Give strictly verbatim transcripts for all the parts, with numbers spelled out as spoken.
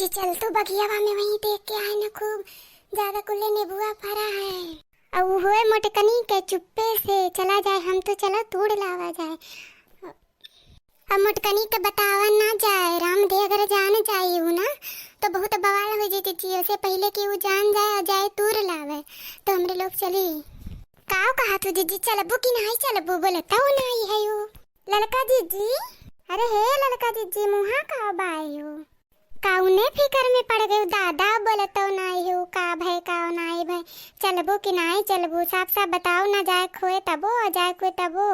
चल तो बगियावा में वहीं देख के आए ना, खूब ज्यादा कुल्ले नेबुआ फरा है। अब होए मोटकनी के चुप्पे से चला जाए, हम तो चलो तूड़ लावा जाए। अब मोटकनी के बतावा ना जाए, राम दे अगर जान जाई उ ना तो बहुत बवाल हो जाई जिज्जी। ओसे पहिले कि उ जान जाए और जाए तूड़ लावे तो हमरे लोग चली। काव कहा तू जिज्जी, चलबू कि नाई चलबू? बोलतउ नाई है उ। ललका जिज्जी, अरे हे ललका जिज्जी, मुहा का बायो? काउने फिकर में पड़ गयो दादा, बोलतउ नाई है उ, का भय का नाई भय, चलबू कि नाई चलबू? साफ साफ बताओ ना, जाए खोए तबो और जाए कोए तबो।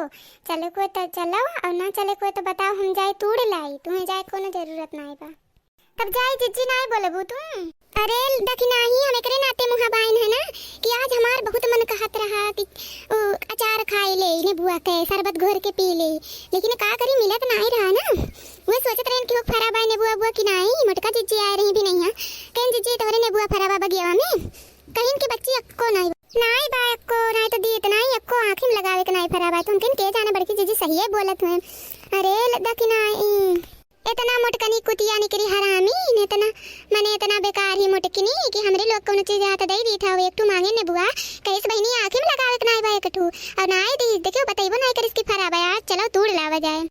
चले कोए त चलो और ना चले कोए तो बताओ, हम जाए तूड़ लाई, तुम्हें जाए कोनो जरूरत नाई बा। तब जाई जिज्जी, नाई बोलबू तू? अरे दखिनाही, हम एकरे नाते मुहा बाइन है ना कि आज हमार बहुत मन कहत रहा कि उ, अचार खाए ले, नेबुआ के शरबत घोर के पी ले, लेकिन का करी, मिलत नाई रहा ना। वे सोचत रहन कि हो फरा बाय नेबुआ बुआ कि नाई, मोटका जिज्जी आए रही भी नहीं है। कहिन जिज्जी तोहरे नेबुआ फरा बा बगियावा में? कहिन कि बच्ची अक्को नाई बा। नाई बा अक्को, नाई तो दीत नाई अक्को, आँखी में लगावे के नाई फरा बा। तुम किन के जाने बड़की जिज्जी सहिए बोलत हुए। अरे ल-, दखिनाही। इतना मोटकनी कुतिया निकरी हरामी, इतना, मने इतना बेकार ही मोटकनी कि हमरे लोग कौनो चीज हाथ दई दी था, एक ठू मांगे नेबुआ, कहिस बहिनी आँखी में लगावे के नाई बा एक ठू, और नाई दी, देखियो बतैबो नाई करिस कि फरा बा, आज चलो तूड़ लावा जाए।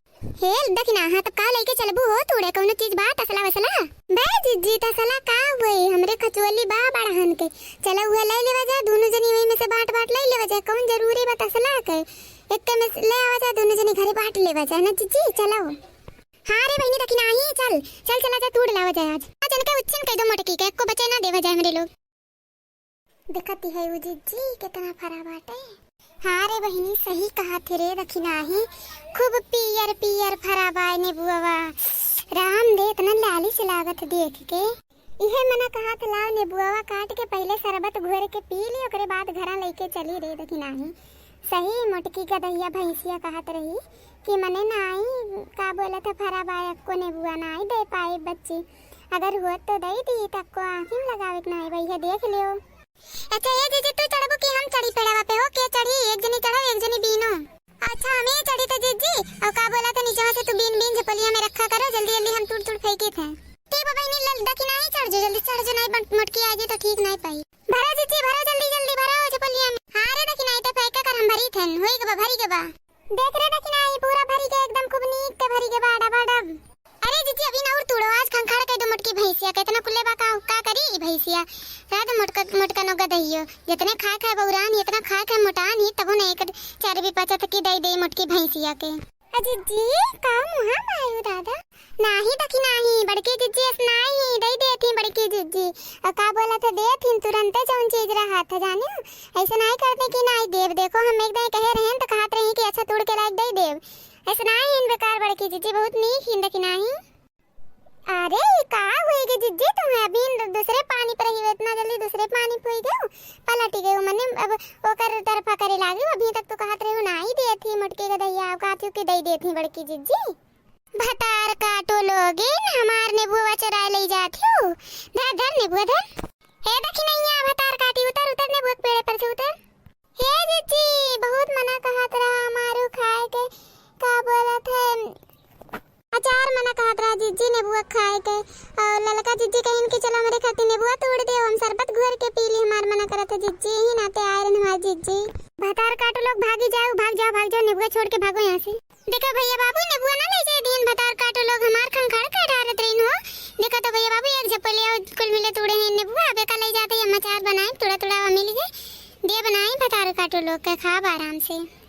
हे दखिना, हाँ तब का लइके चलबू हो तूड़े, कौनो चीज बा तसला वसला? बे जिज्जी तसला का हुई, हमरे खचोली बा बड़हन के, चलो उहे ले लेवा जाए, दोनों जनी वही में से बांट बांट ले लेवा जाए, कौन जरूरी बा तसला के, एक में से ले आवा जाए, दोनों जनी घरे बांट लेवा जाए ना जिज्जी, चलो। हाँ रे बहिनी, दखिनाही, चल, चल, चला जा, तूड़ लावा जाए आज। आज इनके उच्छिन कह दो मोटकी के, एको बचे ना देवा जाए हमरे लोग। देखती है वो जिज्जी, कितना फरा बाटे। हाँ रे बहिनी, सही कहा थे रे दखिनाही, खूब पियर पियर फरा बाय नेबुआ। राम दे, इतना लालिच लागत देख के। इहे मना कहत लाव नेबुआ काट के पहिले शरबत घोर के पी ली, ओकरे बाद घरा लइके चली रे दखिनाही। सही मोटकी गदहिया भैंसिया कहत रही कि मने नाई, का बोलत है, फरा बाय अक्को नेबुआ नाई दे पाए बच्ची, अगर होत तो दई दी, तक्को आँखी में लगावे के नाई भैया देख लियो। अच्छा ये जीजी, तू चढ़बू कि हम चढ़ी पेड़वा पे हो, के चढ़ी? एक जनी चढ़ो, एक जनी बीनो। अच्छा, हम ही चढ़ी थे जिज्जी, और का बोला था, नीचे से तू बीन बीन झपलिया में रखा करो, जल्दी जल्दी हम तूड़ तूड़ फेंके थे। ठीक बा बहिनी, लल दखिनाही चढ़ जो, जल्दी चढ़ जो, नाई बन-, मोटकी आगे तो ठीक नाई पाई। भरा जिज्जी, भरा जल्दी जल्दी, भरा हो झपलिया में। हाँ रे दखिनाही, ते फेंका कर, हम भरी थे, होई गबा, भरी गबा। देख रे दखिनाही, पूरा भरी के एकदम खूब नीक के भरी गबा, डबा डब। अरे जिज्जी, अभी ना और तूड़ो, आज खंखाड़ कह दो मोटकी भैंसिया के, इतना कुल्ले बा का, का करी ई भैंसिया? रह दो मोटका, मोटका नौका दहियो, जितने खाए खाए बौरान ही, इतना खाए खाए मोटान ही, तबो ना एक चर्बी पचत की दई दे मोटकी भैंसिया के। अ जिज्जी, का मुहा मारू दादा? नाही दखिनाही, बड़की जिज्जी अस नाही, दई देत ही बड़की जिज्जी। अ का बोलत है, देत ही तुरंते जौन चीज रहत है, जानियो? ऐसे नाही करते कि नाही देब। देखो, हम एक दाई कहे रहेन त कहत रही कि अच्छा तूड़ के लाइक दई देब। ऐसे नाही इन बेकार बड़की जिज्जी, बहुत नीक ही दखिनाही। अरे, ई का हुई गे जिज्जी, तुम्हें अभी दु-, दूसरे पानी पर ही, इतना जल्दी दूसरे पानी पर हुई गयो, पलट गयो। मने अब ओकर तरफा करे लागी, अभी तक तो कहत रहे हो, "नाई देत ही मोटकी गदहिया," अब कहत हो कि दई देत ही बड़की जिज्जी। भतार काटो लोगिन, हमार नेबुआ चुराए लई जात हो। धर, धर नेबुआ धर। हे दखिनैया, भतार काटी, उतर, उतर नेबुआ के पेड़े पर से उतर। हे जिज्जी, बहुत मना कहत रहा हमारू खाए के, का बोलत है, अचार मना कहत रहा जिज्जी नेबुआ खाए के, और ललका जिज्जी कहिन कि चलो हमरे खातिर नेबुआ तोड़ दे, हम शरबत घोर के पी ली, हमार मना करत है जिज्जी, यही नाते आए रहन हमार जिज्जी। भतार काटो लोग भागी जाओ, भाग जाओ, भाग जाओ, नेबुआ छोड़ के भागो यहाँ से। देखो भैया बाबू, नेबुआ ना ले जाए दिन, भतार काटो लोग हमार खंखाड़ के डारत रहीन हो। देखो तो भैया बाबू, एक झपलिया कुल मिले तोड़े हैं नेबुआ, अब एका ले जाते ही हम अचार बनाए, थोड़ा थोड़ा मिल गए, दे बनाए भतार काटो लोग के, खाब आराम से।